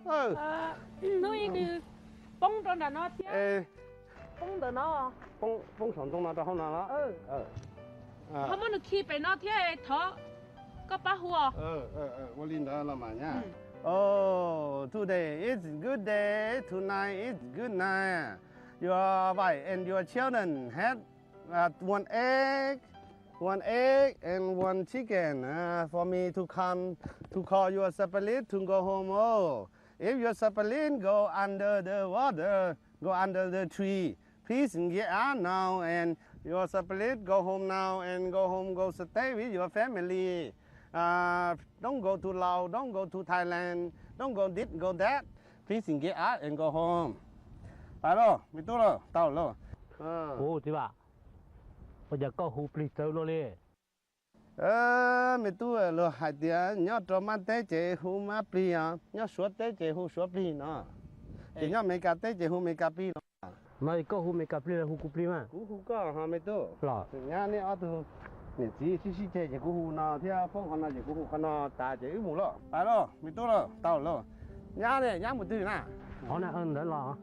Hnub ib nws poob rau nram no thiab. Poob ntawm no. Poob saum ntoo no rau hauv no los? Ho muab nws khi pem no thiab thov koj pab hu. Ua li ntawd los mas nyab. Oh, today is good day, tonight is good night. Your wife and your children had uh, one egg, one egg and one chicken uh, for me to come to call your spirit to go home. Oh, if your spirit go under the water, go under the tree, please get out now and your spirit go home now and go home, go stay with your family. Uh, don't go to Laos, don't go to Thailand, don't go this, go that. Please get out and go home. Pais lauj, me tub lauj, tau lauj. Ua cas koj hu plig txawv luaj li? Me tub, luag hais tias nyob rau mab teb ces hu mab plig os, nyob suav teb ces hu suav plig no, ces nyob Meskas teb ces hu Meskas plig no. No koj hu Meskas plig los hu kuv plig mas? Kuv hu koj ho me tub. Los nyab, neb ob tug niam txiv sib sib ceg ces kuv hu no thiab, poob qhov no ces kuv hu qhov no tas ces wb mus lauj. Pais lauj, me tub lauj, tau lauj. Nyab ne, nyab mus twg na? Qhov na ntawd los.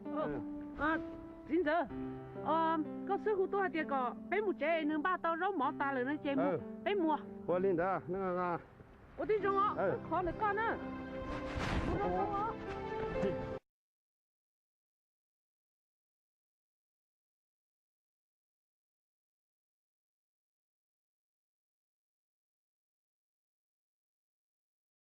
Txiv ntxawm, koj xub hu tuaj hais tias kom peb mus tsev, nws npaj tau zaub mov tas lawm no ces peb mus. Ua li ntawd. Ua tib zoo os, qhov ntawm koj na. Mus zoo zoo os.